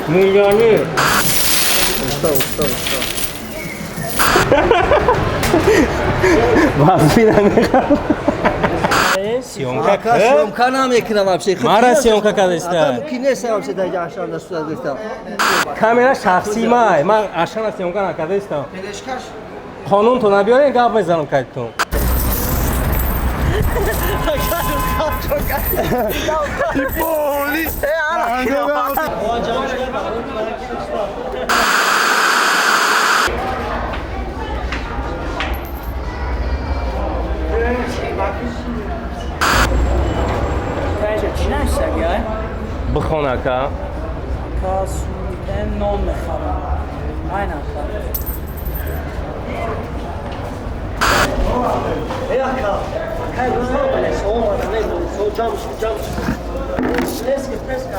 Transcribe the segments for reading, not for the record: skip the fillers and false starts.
Миллионер. Уста, уста, уста. Вазмина мехоҳам. Съёмка Ака съёмка намекунам вообще. Мара съёмка кадаста. Ака мумкин нест вообще дар Ашанда сурат гирифтам. Камера шахсии май. Ман Ашана съёмка накардаистам. Пелешкаш. Қонун то набиёрен, гап мезанам кайтон. Бихон, ака. Нон мехарам. Айн, ака. Эй, ака. Акай, ҷам ҷам. Преска, преска.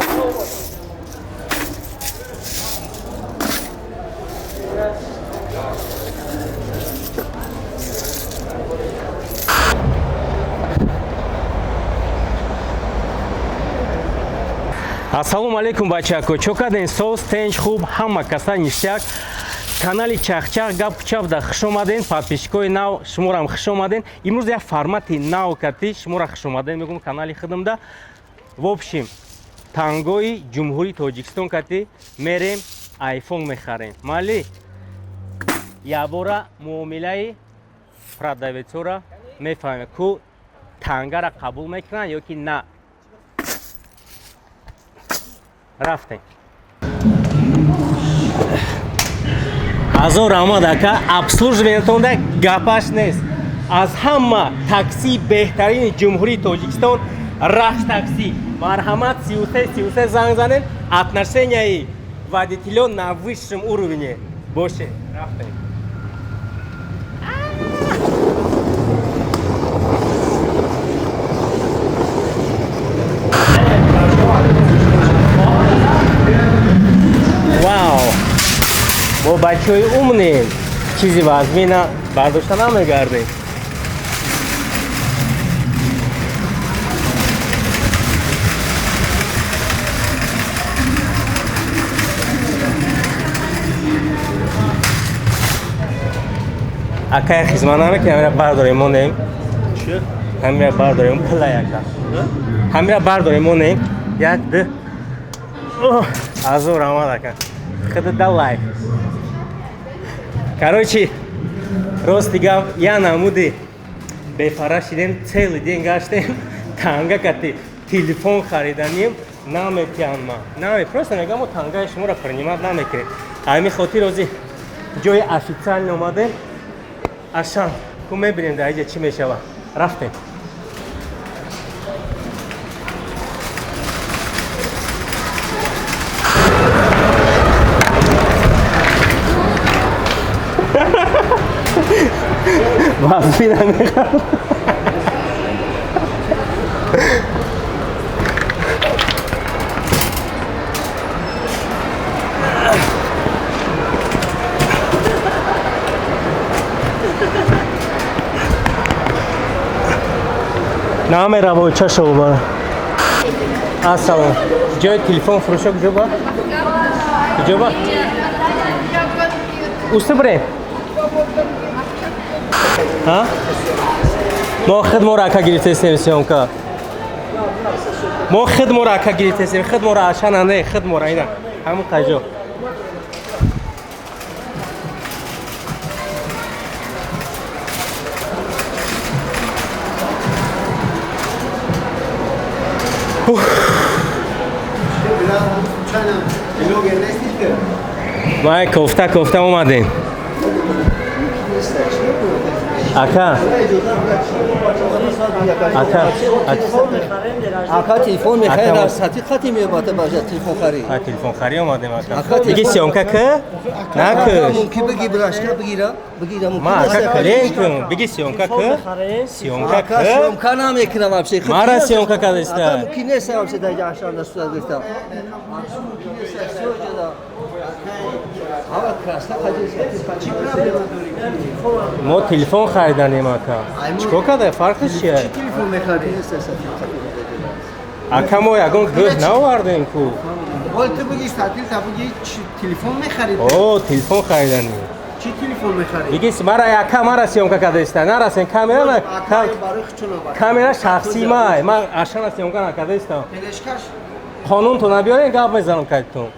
Ассалому алейкум, бачако, чо карден? Соз, тенч, хуб, ҳама каса ништяк. Канали Чахчах гап чавда хуш омаден. Подписчикои нав, шуморам хуш омаден. Имрӯз як формати нав кати шумора хуш омаден мегӯм канали худамда. В общем, тангои Ҷумҳурии Тоҷикистон кати мерем, айфон мехарем. Майли, якбора муомилаи продавецора мефаҳмем, ку тангара қабул мекунанд ё ки на. Рафтем. Ҳазор раҳмат, ака, обслуживаниятонда гапаш нест. Аз ҳама такси беҳтарини Ҷумҳурии Тоҷикистон Рахш такси. Марҳамат, 33 33 занг занем. Отношенияи водителё на высшем уровне боше. Рафтем. Вау, мо бачаҳои умнем, чизи вазмина бардошта намегардем. Акая, хизмат намекунем? Ҳамира бардорем, монем. Ҳамира бардорем, пулай, ака. Ҳамира бардорем, монем. Як, ду. Ҳазор раҳмат, ака. Худа да лайк. Короче, рости гап, я намуди бефара шидем, целый день гаштем, танга кати телефон хариданем, наметиҳанд ма. Наме, просто мегам, мо тангаи шуморо принимать намекунем. Ҳамин хотир ози ҷои официально омадем. Ашан, ку мебинем дар иҷа чӣ мешава. Рафтем. Вазмина мехоҳам. Намеравой, чашо ба. Ассалом. Ҷои телефон фурӯшо куҷо ба? Куҷо ба? Уста бирем. Ҳа? Мо худ моро ака гирифтесем съёмка. Мо худ моро ака гирифтесем, худ моро ашана не, худ моро ина. Ҳамун қаҷо. Май кофта кофта омадем. Ака. Ака. Ака, телефон мехарӣ, Ака, дар сати хати меомада баша телефон харӣ. А, телефон хари омадем, ака. Ака, Биги съёмка ки? Накуш. Мумкин бигӣ, брашка бигира, бигира мумкин. Ма ака нест. клиентум. Биги съёмка ки? Съёмка Ака ки? съёмка намекунам вообще. Мара съёмка кадаста. Ака мумкин нест вообще дар Ашанда сурат гирифтам. Мумкин нест, всё ҷода. Ҳава краска хаҷи чӣ проблема дорӣ? Мо телефон хариданем, ака. Чикор карда? Фарқиш чия? Телефон мехарӣ? Ака, мо ягон гӯҳ наовардем ку. Вол ту бигӣ сатил та бигӣ телефон мехарӣ. О, телефон харидани. Чӣ телефон мехарӣ? Бигӣ мара яка мара съёмка кардаиста. Нарасен камера на. Камера шахсии май. Ман ашана съёмка накардаистам. Телешкаш. Қонун то набиёрен гап мезанам кайтон.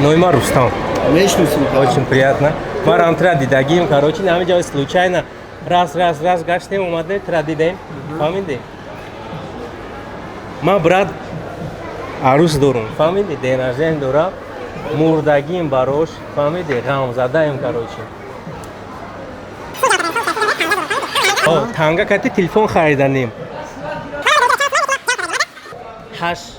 Номи ман Рустам. Мешносим. Очень приятно. Марам тра дидагим, короче, ҳамин ҷо случайно раз раз раз гаштем, омадем, тра дидем. Фаҳмидӣ? Ман брат арӯс дорум, фаҳмидӣ? День рождения дорам. Мурдагим барош, фаҳмидӣ? Ғамзадаем, короче. О, танга кати телефон хариданем. 8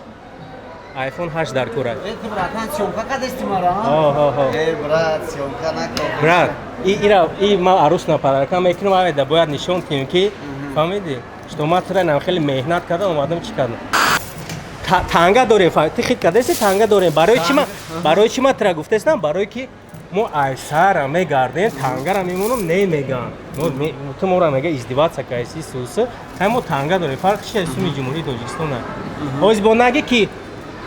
iPhone 8 дар кора. Э, ту братан съёмка кардасти мара? О. Э, брат, съёмка накун. Брат, и ира и ма арӯс на подарка мекунам, аведа бояд нишон кунем ки фаҳмидӣ, что ма тура нам хеле меҳнат кардам, омадам чӣ кардам. Танга дорем, ти хит кардаси, танга дорем. Барои чӣ ма барои чӣ ма тура гуфтаистам? Барои ки мо айсара мегардем, тангара мемонам, не меган. Ту мора мега издеваться кайси суса. Ҳай мо танга дорем. Фарқ чи суми Ҷумҳурии Тоҷикистон. Ҳоз бо наги ки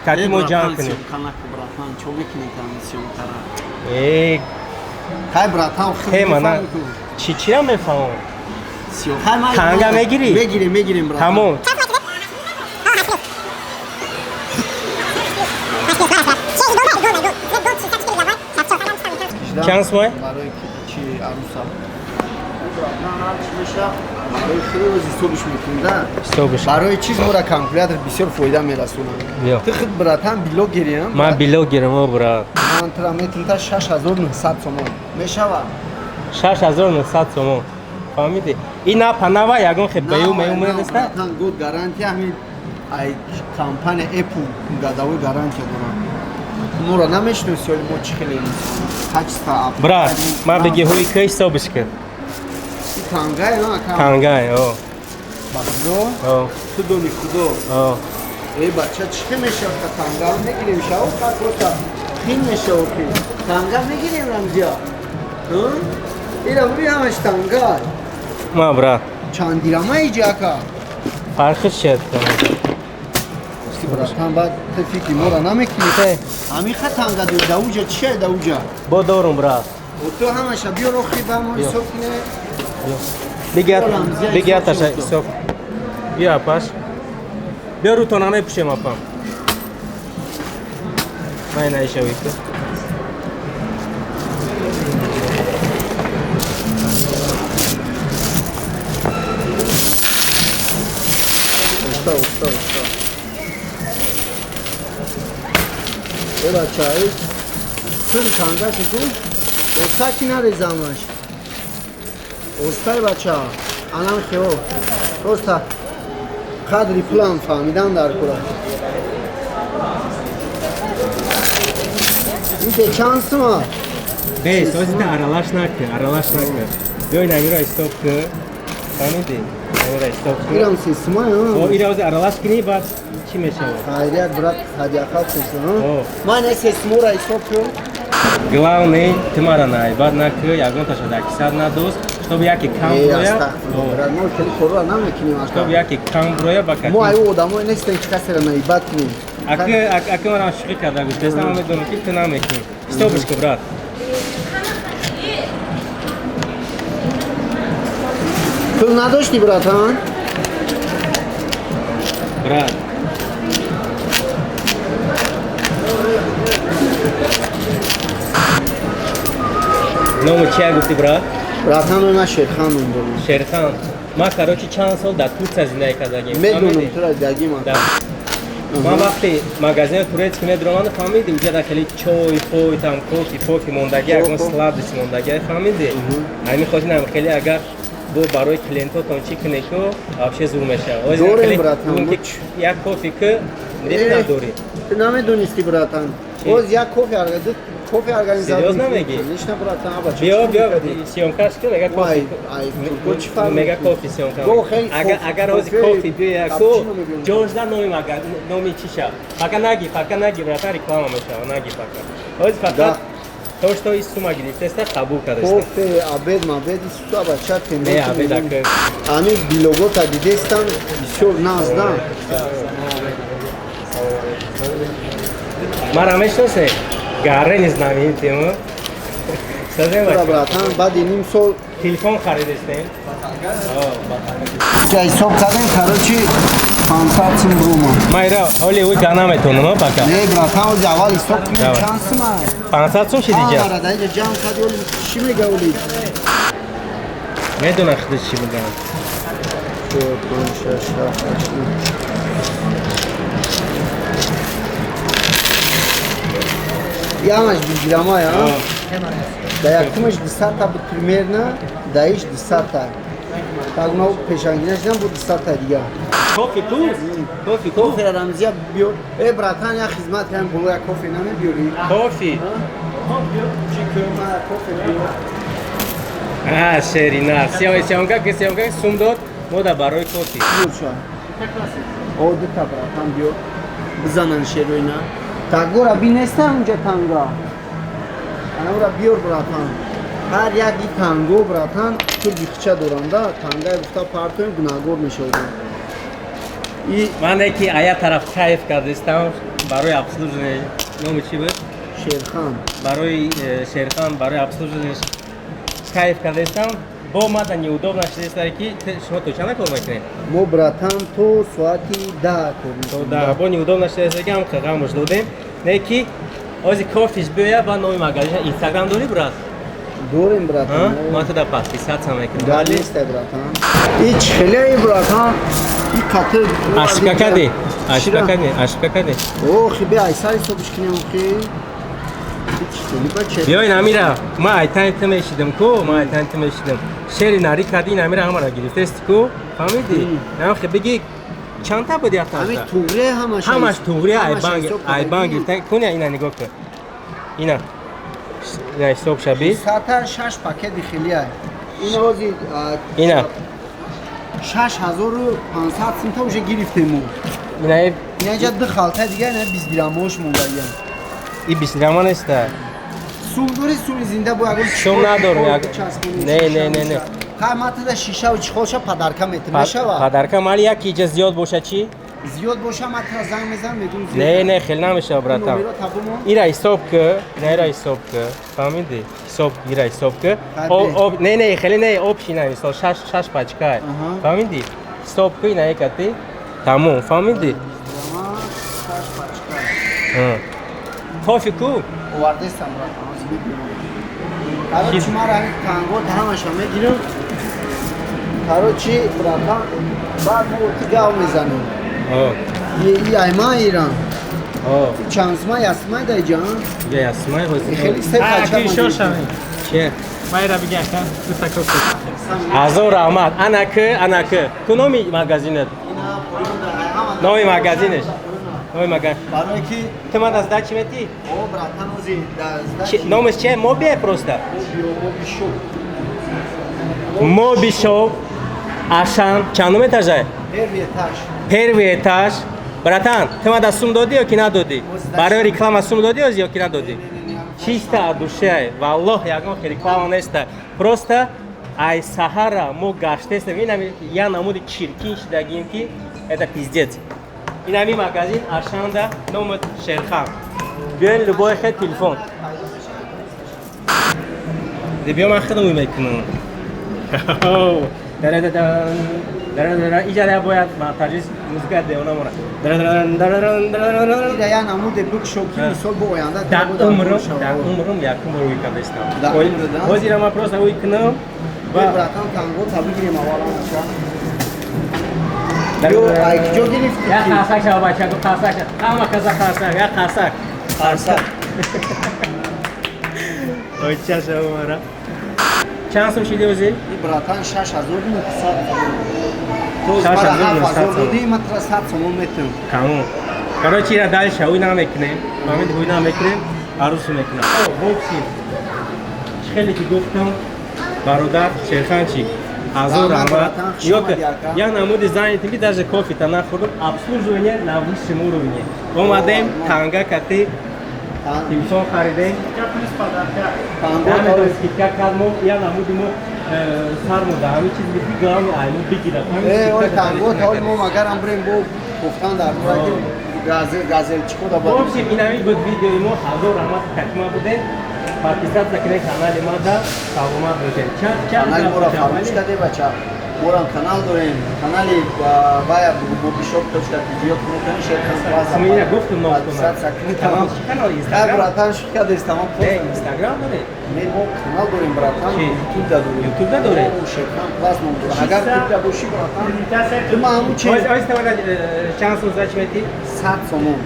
кати мо ҷанг кунем. Съёмка накун, братан, чо мекунӣ там съёмкара? Э, Хай братан, хуб тема на. Чӣ чира мефаҳмам? Танга мегирӣ? Мегирем, мегирем, братан. Тамом. Чанд сумай? Барои чи арӯса. Барои хеле ҳисобиш мекунӣ, да? Ҳисобиш. Барои чиз мора калькулятор бисёр фоида мерасонад. Ту худ братан блогерӣ, Ман блогерам, о брат. Ман тура метавонам та 6900 сомон. Мешава? 6900 сомон. Фаҳмидӣ? Ин на панава ягон хе бею мею неста? Братан, год гарантия ҳамин ай компания Apple годовой гарантия дорад. Мора намешноси, оли мо чӣ хеле качество. Брат, ман бигӣ ҳуи ки ҳисобиш кун. Тангай, на ака? Тангай, о. Ба худо? О. Ту дони худо. О. Э, бача, чӣ хел мешавад ка танга мегирем шав? Ка просто хин мешавад ки. Танга мегирем рамзия. Ира бури ҳамаш танга. Ма брат. Чанд дирама иҷа ака? Фарқиш чист? Братан, баъд ту фикри мора намекунӣ. Ҳамин ха танга дори, да уҷа чия да уҷа? Бо дорум, брат. Ту ҳамаша биёр охи ба мо ҳисоб кунем. Бигӣ аташа ҳисоб. Биё апаш. Биё рӯтона намепӯшем апам. Ман наишавӣ ку. Уста, уста, уста. Э бача, тури тангаси ку? Оста ки нарезамаш. Остай бача, анам хео. Просто қадри пулам фаҳмидан дар кура. Ите чанд сума? Бес, озита аралаш накун, аралаш накун. Биё инамиро ҳисоб кун. Фаҳмидӣ? Инамиро ҳисоб кун. Ирам се сума, О, ира ози аралаш кунӣ, баъд чӣ мешавад? Хайрият, брат, ҳадяқат се сума. Ман се сумора ҳисоб кун. Главное, ту мара наибад накун, ягон таша дар кисат надоз, чтобы яке кам буроя. Мо хеле корро намекунем ака. Чтобы яке кам буроя ба Мо аю одамое нестем ки касеро наибад кунем. Ака, ака манам шӯхӣ карда гуфтестам, ман медонам ки ту намекунӣ. Ҳисобиш кун, брат. Пул надошти, братан? Брат. Номи чия гуфтӣ, брат? Братан, номи ман Шерхан ном дорам. Шерхан. Ман, короче, чанд сол дар Турция зиндагӣ кардагим. Медонам, тура дидагим. Ман вақте магазини турецкий медаромадам, фаҳмидӣ, уҷа хеле чой, пой, там кофе, пофи мондагӣ, ягон сладость мондагӣ, фаҳмидӣ? Ҳамин хотир хеле агар бо барои клиентотон чӣ кунӣ ку, вообще зур мешавад. Дорем, братан. Як кофе ку, дидӣ надорӣ. Ту намедонисти, братан. Боз як кофе кофе организатор. Серьёзно мегӣ? Конечно, братан, аба. Биё, биё, съёмкаш ку, мега кофе. Мега кофе съёмка. Агар агар ҳози кофе биёя ку, ҷожда номи мага номи чӣ шав? Пока наги, пока наги, братан, реклама мешава, наги пока. Ҳози фақат то что из сума гирифтеста қабул кардаста. Кофе, обед, мабед, ису аба ча тембо. Не, обед ака. Ами билогота дидестан, бисёр наз, да. Мара мешносе? Гарени знаменитему. Сазем Тура бача. Братан, баъди ним сол Телефон харидестем. ҷа ҳисоб кардем, короче, 500 сум рума. Майра, ҳоли уй ка наметонам, пока. Не, братан, ози аввал ҳисоб кунем Давай. чанд сума. 500 сум шиди ҷа. Ҳамара дар инҷа ҷамъ кардӣ, оли чӣ мега оли? Медонам худаш чӣ бигам. 4, 5, 6, 7, 8, 9. Ямаш бигирама, я? Да якумаш 200-та буд примерно, да иш 200-та. Так но пешангинаш дидам буд 200-та дига. Кофе ку? Кофе ку? Кофе Рамзия биёр. Э, братан, як хизмат кардем, боло як кофе намебиёрӣ? Кофе. Чӣ кӯма кофе биёр. А, шерина. Съёмка, ки съёмка сум дод, мо да барои кофе. Биёр ша. О, дута братан биёр. Бизанан шероина. Тагора би неста унҷа танга. Ана ура биёр, братан. Ҳар як и танго, братан, ту бихча доранда, тангаи гуфта партоем гунаҳгор мешавем. И Ман ки ая тараф кайф кардистам барои обслуживание. Номи чӣ буд? Шерхан. Барои Шерхан, барои обслуживание кайф кардистам. Бо мада неудобно шудеста ки шумо то чанд кор мекунед? Мо, братан, то соати 10 кор То мекунем. да, бо неудобно шудеста ки ҳам ғамуш додем. Не ки ози кофиш биёя ба номи магазин. Инстаграм дорӣ, брат? Дорем, братан. Ман ту да подписаться мекунам. Да нестай, братан. И чихеле, братан? И қати Ошибка кардӣ? Ошибка кардӣ? Ошибка кардӣ? Охи, би айсар ҳисобиш кунем, охи. Чихели бача. Биёй намира, ман айтани ту мешидам ку, ман айтани ту мешидам. Шери нари кардӣ, намира ҳамаро гирифтести ку, фаҳмидӣ? Намхе биги чандта буд як Ҳами тарафта? туғре ҳамаш. Ҳамаш туғри ҳамаш айбанг, ҳисоб кардем. айбанг гирифтан. Куня ина нигоҳ кун. Ина. Ина ҳисоб шаби. Сата шаш пакети хелия. Ин рози Ина. 6500 сумта уже гирифтем мо. Ина Ина ҷа ду халта дига, ина 20 дирҳамош мондагия. И 20 дирҳама неста. Сум дори, суми зинда бо ягон Сум надорам, Не, не, не, не. Хай, ма туда шишаву чихолша подарка метам, мешава? Подарка мали як иҷа зиёд боша чӣ? Зиёд боша, ма тра занг мезанам, мегӯм зиёд. Не, не, хел намешава, братан. Номеро табумо. Ира ҳисоб ки, ина ира ҳисоб ки, фаҳмидӣ? Ҳисоб, ира ҳисоб ки. Хай, О, бе. об, не, не, хеле не, об шина, мисол шаш шаш пачка. Фаҳмидӣ? Ҳисоб ки ина якати. Тамом, фаҳмидӣ? Ама шаш пачка. Ҳа. Кофе ку? Овардестам, братан, ҳозир мебиёрам. Короче, мара ҳамин танго ҳамаша мегирам. Короче, братан, баъд мо ти гав мезанем. О, И айма Иран. о, Чанд сума ясмай дай ҷан? я ясмай ҳозир. Хеле се А, пачка ки ман шо гирифтам. шавем. Че? Майра биги ака, дута кофе. Ҳазор раҳмат. Анаки, анаки. Ку номи магазинат? Ина поён дар ҳама. Номи магазинаш. Номи магазин. Барои ки Ту ман аз дачи метӣ? О, братан, ози да Номаш че? Моби просто. Моби шоп. Моби шоп. Ашан. Чандум этажа? Первый этаж. Первый этаж. Братан, ту мада сум додӣ ё ки надодӣ? Барои реклама сум додӣ ё ки надодӣ? Чисто от души. Валлоҳ, ягон реклама неста. Просто ай саҳара мо гаштестем. Инами я намуди чиркин шидагим ки это пиздец. Инами магазин Ашанда, номат Шерхан. Биён любой хел телефон. Де биё ман худам уй мекунам. Дарададан, дарададан. Иҷа бояд таҷриз музыка девона мора. Дарададан, дарададан, дарададан. Ира я намуде бикшо ки мисол бо оянда Дар умрам, дар умрам якум бор уй кардастам. Дар умр, да? Ҳозира ман просто уй кунам ва ва братан, танго та бигирем аввалан ша. Ё, ай куҷо гирифтӣ? Як қарсак шава, бачако, қарсак шава. Ҳама каза қарсак, як қарсак. Қарсак. Оча шава мара. Чанд сум шиди ҳозир? И братан, 6900. То 6900 7000 додӣ, ман тра 100 сомон метам. Тамом. Короче, ира дальше уй намекунем. Фаҳмиди, уй намекунем, арӯсу мекунам. В общем, чӣ хеле ки гуфтам, бародар Шерханчик, ҳазор Раҳмат, раҳмат. братан, хуш Ёка, омадӣ, ака. я намуди занятым би даже кофе-та нахӯрдам. Обслуживание на высшем уровне. Омадем, танга кати, телефон харидем. Плюс подарка. Танго Намедон скидка кард мо, я намуди мо сармо да ҳамин чиз биди, главное айму бигирад. Э, ой, танго та мо магарам бирем бо гуфтан дар бораи Газель, газельчико да. В общем, инами буд видеои мо. Ҳазор раҳмат, катима будем. Подписаться кунед канали ма да саломат бошед. Чанд чанд. Канали моро фаромӯш кардем, бача. Морам канал дорем, канали вая bobishop.tj кунед, Шерхан Плаза. Ина гуфтум ном. Подписаться кунед. Канал чӣ канал? Ай. Инстаграм? Братан, шуд кардест, тамом. Не, Инстаграм доред? Не, мо канал дорем, братан. Чӣ? Ютуб да дорем. Ютуб да доред? О, Шерхан Плаз ном дорем. Агар ютуб да бошӣ, братан, ту ма ҳамун че. Оз тавана чанд сум сдача метӣ? 100 сомон.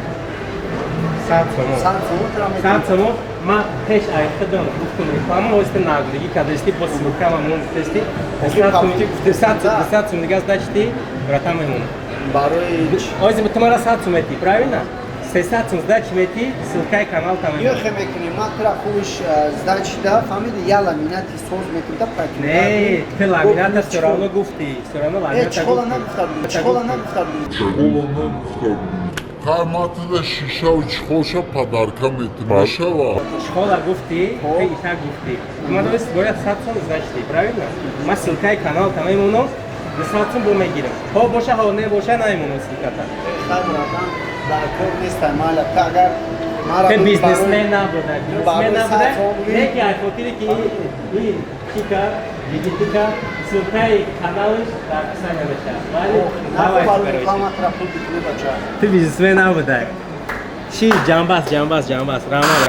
100 сомон. 100 сомон тра. 100 сомон. Ма пеш ай худам гуфтум реклама, оста нагудагӣ кардасти, бо ссылкама мон гуфтасти. 100 сум дига сдача ти, братан, мемонам. Барои Ози ту мара 100 сум метӣ, правильно? 300 сум сдача метӣ, ссылкаи канал там. Ё, хе мекунем, ман тра хубиш сдача да, фаҳмиди, я ламинати соз мекунам да. Не, ты ламината всё равно гуфтӣ, всё равно Э, ламината. Чхола нагуфта будем, чхола нагуфта будем. Чехола нагуфта. Қайматида шишаву чехолша подарка метим. Мешава? Чхола гуфтӣ, ты и так гуфтӣ. Ма дост бояд 100 сум сдача ти, правильно? Ма ссылкаи канал там мемонам, 200 сум бо мегирам. Ҳо боша, ҳо не боша, намемонам ссылката. Хай, братан, дар кор нестай, майла, та агар мара Те бизнесмен набуда, бизнесмен барои набуда. 100 сом. Не ки ай хотире ки и чӣ кард, визитка кард, ссылкаи каналаш дар описание мешавад. Вале давай, барои короче. реклама тра пул бикунӣ, бача. Ту бизнесмен набуда. Чӣ ҷамбаст, ҷамбаст, ҷамбаст. Раҳмат.